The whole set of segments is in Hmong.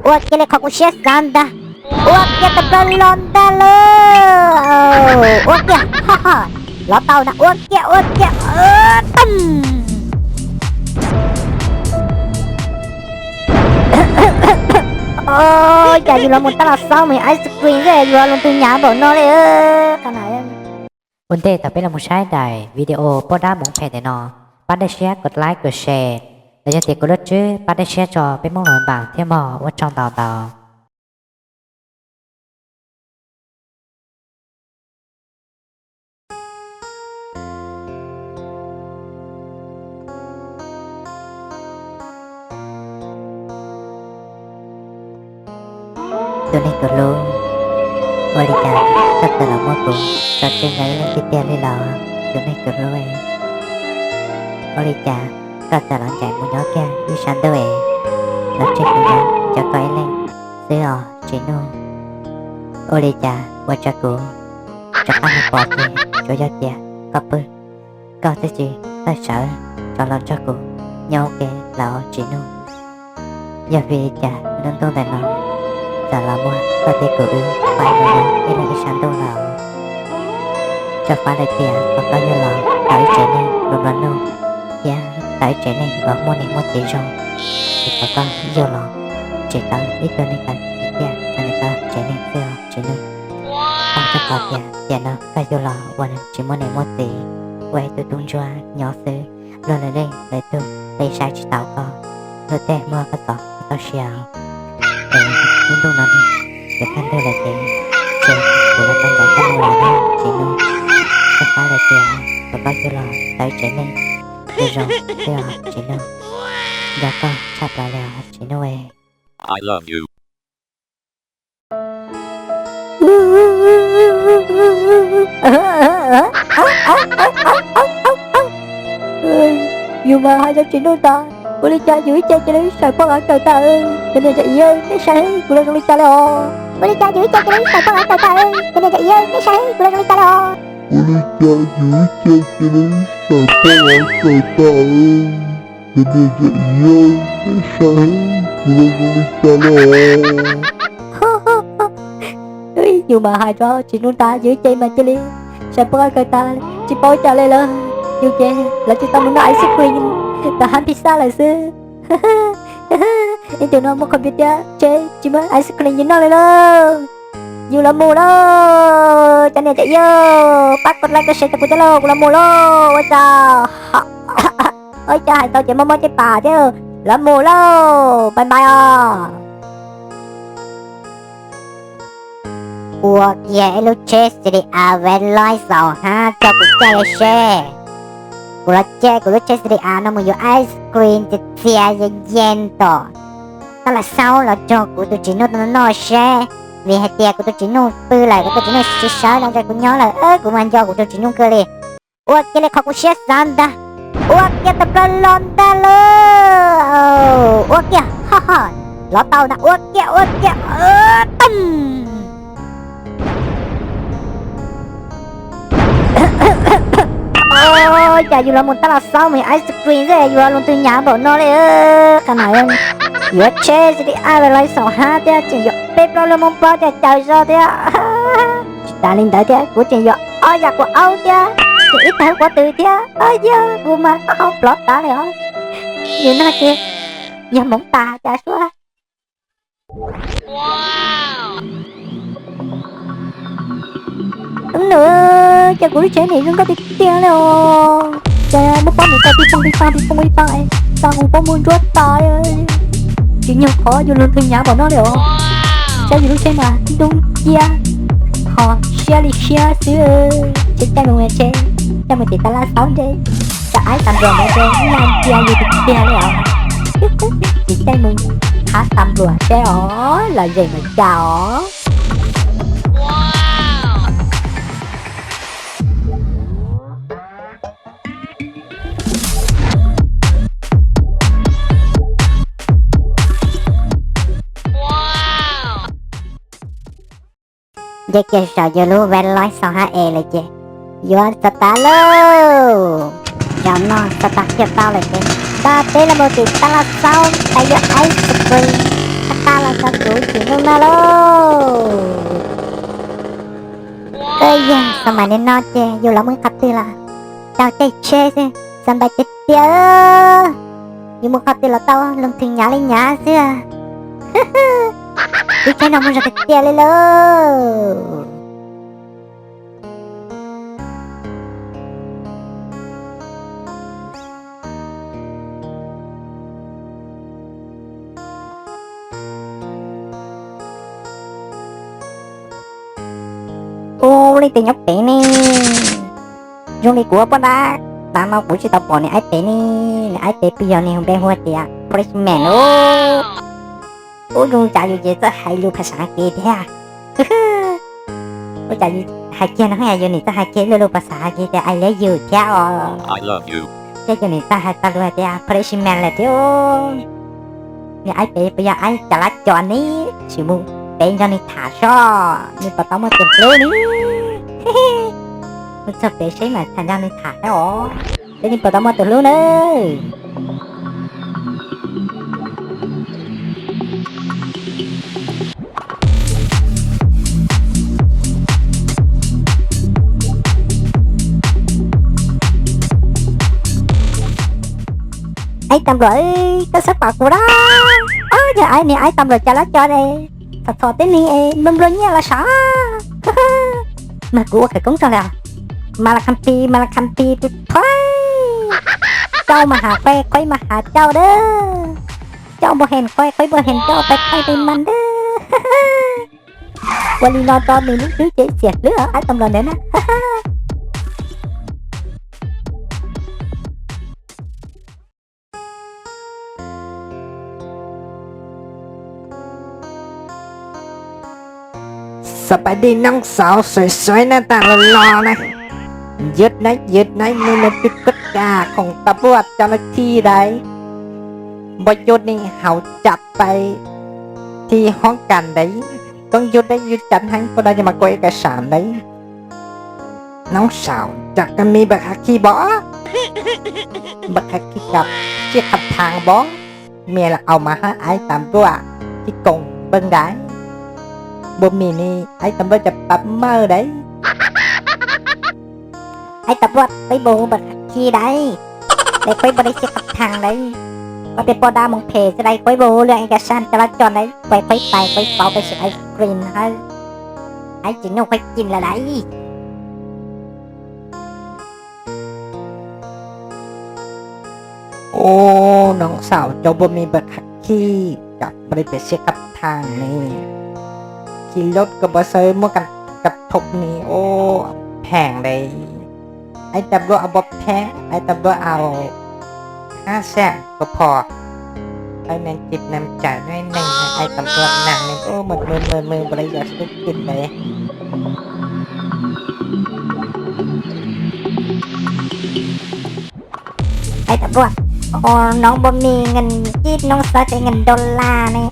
Ua kiag li qhov kuv siab xav ntag. Ua kiag tawm plaws los ntag lauj. Ua kiag, lov tau na, ua kiag, ua kiag. Cas yus los mus tab los xaub mus ice cream xwb yus los lus ntws hnyav npaum no li. Ua ntej thaum peb los mus saib daim video poj dab mus phem ntawm no, pab dej siab kom like kom share, los yog tias kuv lub tswb pab dej siab tso peb Hmoob los npam thiab mog, ua tsaug ntau ntau. Tus neeg kuv hlub, ua li cas koj txawm los muab kuv tso tseg nyob ib leeg tiag tiag li los? Tus neeg kuv hlub, ua li cas koj txawm los ncaim mus nyob kiag ib sab ntuj es los tseg kuv nyob nco koj ib leeg xwb os Tsis Nuj? Ua li cas ua rau kuv rov qab mus pom ces tsuas yog tias koj pw, koj twb tsis txawj sawv rov los nrog kuv nyob ua ke lawm Tsis Nuj? Yog vim li cas lub ntuj ntawm no txawm los muab koj thiab kuv wb faib mus nyob ib leeg ib sab ntuj lawm? Txawm fab lawm tias kom koj yug los tau ib tsev neeg nplua nplua nuj thiab tau ib tsev neeg uas muaj niam muaj txiv zoo, es kom koj yug los tseem tau ib tug neeg kawm ntawv tiag rau nws tau tsev neeg xwb os Tsis Nuj. Pab txog qhov tias tiam no koj yug los uas tsis muaj niam muaj txiv, ua ib tug tub ntsuag nyob xwb, luag lwm leej lwm tug tej saib tsis taus koj, luag tej muab koj txov txoj sia. Es lub ntuj no ces koj ntug lawm ces, ces kuv los tau ncaim koj mus lawm na Tsis Nuj. Txawm fab lawm tias kom koj yug los tau ib tsev neeg zoo zoo xwb os Tsis Nuj. Nco koj tshaj plaws li os Tsis Nuj. Yus mas hais rau Tsis Nuj tas, ua li cas yus ib ce cia li sawv poj qav kawg tas. Cov niam cov txiv, nej saib kuv los zoo li cas li os? Ua li cas yus ib ce cia li sawv poj qav kawg tas? Cov niam cov txiv, nej saib kuv los zoo li cas li os? Ua li cas yus ib ce cia li sawv poj qav kawg tas? Cov niam cov txiv, nej saib kuv los zoo li cas li os? Yus mas hais rau Tsis Nuj tas, yus ib ce mas cia li sawv poj qav kawg tas, tsis paub cas li lawm. Yus ces lawv tsis tau mus noj ice cream, tau hab pizza lawm xwb. Ib tug no muaj computer thiab tsheb, tsis muaj ice cream yus noj li lauj. Yus los mus lauj, cov niam cov txiv, pab like comment share rau kuv thiab lauj, kuv los mus lauj, ua tsaug. Ua cas hais tau ces mob mob tej pas thiab, los mus lauj, bye bye os. Ua kiag ib lub tsheb C D A Veloz xaus hab rau kuv caij seb. Kuv los caij kuv lub tsheb C D A no mus yuav ice cream txias txias yeej yeej tom. Tab lam xaub los nrog kuv tus Tsis Nuj noj seb, vim hais tias kuv tus Tsis Nuj pw lawm, kuv tus Tsis Nuj tsis sawv los nrog kuv nyob lawm, kuv mas nco kuv tus Tsis Nuj kawg li. Ua kiag li qhov kuv siab xav ntag. Ua kiag tawm plaws los ntag lauj. Ua kiag, lov tau na, ua kiag, ua kiag. Cas yus los mus tab los xaub mus ice cream xwb yus los lus twg hnyav npaum no li. Qhov no yuav tsheb C D A Veloz xaus hab thiab tseem yuav peb plaub lub moob pob thiab caws zog thiab. Tsis tas li ntawd thiab kuv tseem yuav ob yam quav aub thiab, tseem ib tag quav twg thiab. Yog kuv mas qhov plov tas li os. Yus no ces yog hmoov tas cas suab. Nws, cas kuv lub tsheb nim zoo nkauj tiag tiag li os. Cas muab pob mus tau pij pooj pij pooj pij pooj pij pooj, tau mus pob mus nruab tas. Tsis nyuag qhov yus lug ntug hnyav npaum no li os. Saib yus lub tsheb mas ntub nciab, ho siab li siab xwb. Tsis caij mus tsheb, caij mus tim tab laj xaub ntseb, cas aib tas npluas ntawd ces nag cia yus tiag tiag li os. Tsis caij mus qhab tas npluas seb os, los zem mus cas os. Nce kiag saum yus lub Veloz xaus hab es lawm ces yuav txog tas lauj. Zaum no txog tag kiag tau lawm ces nrog peb los mus tim tab laj xaub tas yuav ice cream. Pab los tso kuv tsis muaj maj lauj. Yog xav mas nim no ces yus los mus qhov twg los tau caij tsheb xwb, xav npais tiag tiag. Yus mus qhov twg los tau loo thwm nyav li nyav xwb. Lub tsheb no muaj zog tiag tiag li lauj. Ub, leej twg nyob pem ne? Zoo li kuv poj dab, tav no kuv tsis tau pom niag aib pem ne. Niag aib pem pw yog niag npe hu tias policeman lauj. Ub, zoo cas yus ces txawj hais lus phas xas As kiv thiab. Ub, cas hais kiag no yus nim txawj hais kiag lub lus phas xas As kiv tias I love you thiab os. Thiab yus nim txawj hais tau lus hais tias policeman lawm thiab. Niag aib pem puas yog aib cas lab cos ne? Sim mus pem nrog nws tham seb nws puas tau muaj tus hlub ne. Mus txog pem seb mas tham nrog nws tham thiab os, seb nws puas tau muaj tus hlub nawb. Aib tas npluam, koj xav pom kuv na? Ob, yog aib niag aib tas npluam cas lab cos ne, txhom txhom tib neeg es nplua nplua nyiaj los sav. Mas kuv ua khawv koob tso lawm. Mas las kham pis, mas las kham pis tus phob. Cauj mas hav qaib, qaib mas hav cauj dawb. Cauj npua hees qaib, qaib npua hees cauj, pais qaib pais mas dawb. Ua li no rau nws lub hlwb ces xiam hlwb aib tas npluam ntawd na. Xav pais dej noob xauv xuav xuav na tas los los na. Yus nab yus nab nub nub twb kub kas khoom tas npluam cov lawv thi dais. Npua cua ne haus cas pais thi hoob kas ntawd. Koob yus dab yus cas heev puas dab yus mas kuv ib kas sam ntawd. Noob xauv cas koj me npawg qhav khij npog, npawg qhav khij koj sij qhav thaas npog, me los au mas hab aib tas npluam tib koom npawg nkaib. Npua mis ne aib tas npluam cas pab mawj dais. Aib tas npluam peb npua hu npawg qhav khij dais, dais peb npua dais sij qhav thaas dais. Koj tej poj dab moo phem xwb dais, peb npua hu lwm ib kas sam cov lab cos ntawd, peb peb pais peb pauv peb sim ice cream hab. Aib tsis nyuj peb cim lawm dais. Ub, noob xauv cov npua mis npawg qhav khij, cov npua dais peb sij qhav thaas ne. Khi lub koj npua xawb muab kas thoom ne, ub, pheem dais. Aib tas npluam au npua pheeb, aib tas npluam au hab sam koj phom. Aib neeg cim neeg cais neeg neeg aib tas npluam neeg ne, ub, mws mws mws mws npua dais yog sib lub cim dais. Aib tas npluam, noob npua mis nkees cib noob xauv ces nkees dollar ne.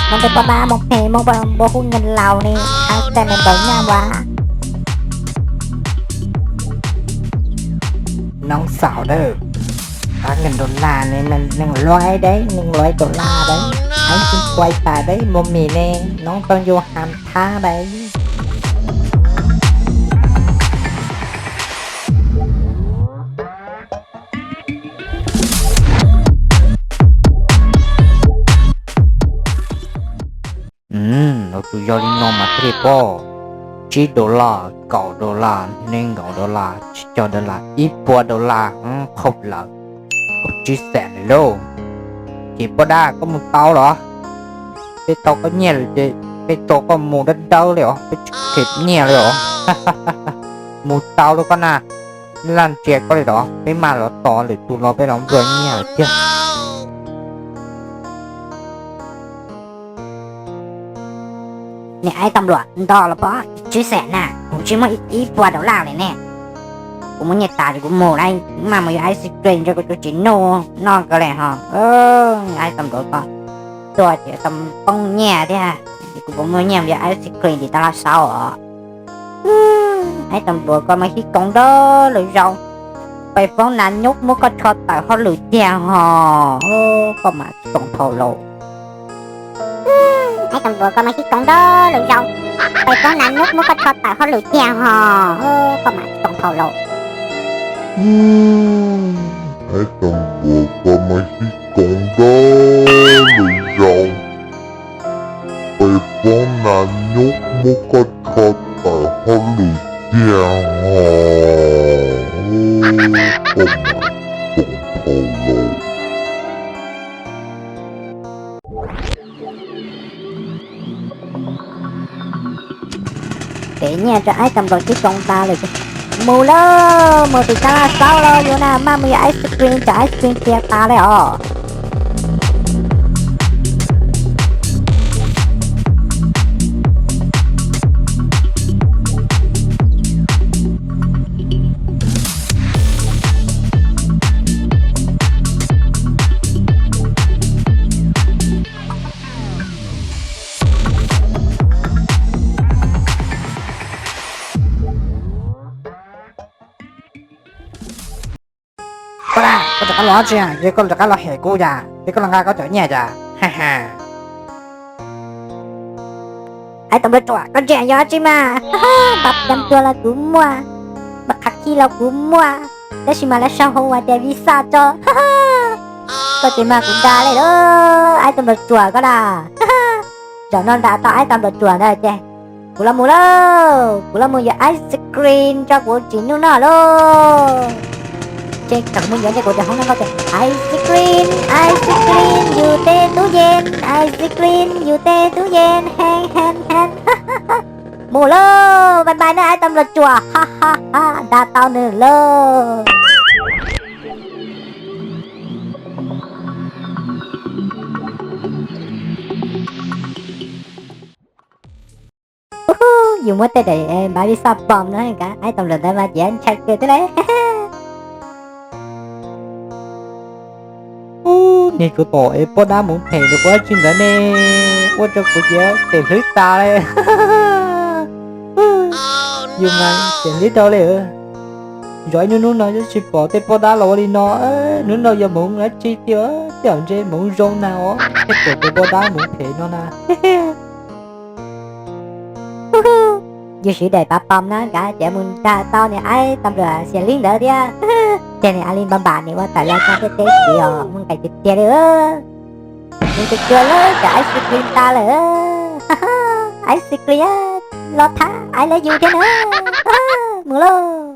Noob tej poj dab moo phem moo npua hu nkees laus ne, hab xaj me npaum nyaj npua. Noob xauv dawb, hab nkees dollar ne, nees luaib dawb, nees luaib dollar dawb, hab tsis kuaj tas dawb, npua mis ne, noob tau yus has thab dais. Los tsuas yog li no mas thiaj li pom, tsib dollar, kaum dollar, nees nkaum dollar, tsib caug dollar, ib puas dollar, qhov lawm, kaum tsib xees lawm lauj. Ces poj dab koj mus tau los? Peb tau koj nyiaj lawm ces peb tso koj mus dawb dawb li os, peb tsis kheev nyiaj li os. Mus tau lauj koj na, laj ntsia koj li los peb maj los tos lwm tus los peb los nplua nyiaj lawm tiag. Niam aib tas npluam, nto los pob, tsib xees na, kuv tsis muaj ib puas dollar li ne. Kuv muaj nyiaj tas ces kuv mus lawm, maj mus yuav ice cream rau kuv tus txiv nus noj kawg li ho. Aib tas npluam ko, tuag ces tau poob nyiaj thiab, kuv puas muaj nyiaj mus yuav ice cream tim tas los saud os. Aib tas npluam ko mas hib koom nrog lwm zaus, pais foob nas nyub muab koj rho tawm hauj lwm tiag ho. Koj mas tsis koom thaum laus. Tam luas, koj mas sib koom nrog lwm zaus, peb poob nas nyuj muab koj rho tawm hauj lwm tiag hos, koj mas sib koom thaum laus. Aib Tam luas, koj mas sib koom nrog lwm zaus, peb poob nas nyuj muab koj rho tawm hauj lwm tiag hos, koj mas sib koom thaum laus. Ces nyiaj rau aib Tam luas sib koom tas lawm ces mus lauj, mus tim Tab Laj Xaub los yus na, maj mus yuav ice cream, cov ice cream tiav tas li os. Koj na, koj rov qab los tsi? Yog koj rov qab los hem kuv cas, yog koj los nqa koj cov nyiaj cas? Aib Tam luas ruam, koj ntsia yog dab tsi mas, npam yam tuag los kuv muaj, npam qhav khij los kuv muaj, tab sis mas lawv sau hauv ua tias visa tso. Koj ces mas kuv nra li lauj, aib Tam luas ruam koj na. Zaum no nra tau aib Tam luas ruam ntawd ces kuv los mus lauj, kuv los mus yuav ice cream rau kuv txiv nus noj lauj. Ces thaum kuv mus yuav ces kuv tias hoob no nkauj tias ice cream, ice cream yus tej tub yees, ice cream yus tej tub yees, heev heev heev. Mus lauj, bye bye nawb aib Tam luas ruam, ha ha ha, nra tau nws lauj. Yus muab tej daim npav visa pom no kav aib Tam luas ntawd mas ces ntshai kawg thiab lauj. Ub, niag tsuav pom es poj dab mus phem nws ua dab tsi ntawd ne, ua rau kuv cia li hlwb tas li. Yus mas cia li hlwb dhau li. Zov ib hnub hnub no tsis pom tej poj dab los ua li no, hnub no yog hmoov dab tsi tiag, tej zaum ntshe hmoov zoo na os, thiaj pom tej poj dab mus phem no na. Yus siv daim pav pom no kav ces mus nrag tau niag aib Tam luas xiam lib ntawd thiab. Ces niag a li npam npam niag ua tawm los txog tej teb siv os, muaj nqis tiag tiag li. Mus tsuag tsuag lawm, cov ice cream tas lawm. Ice cream los thab I love you thiab na. Mus lauj.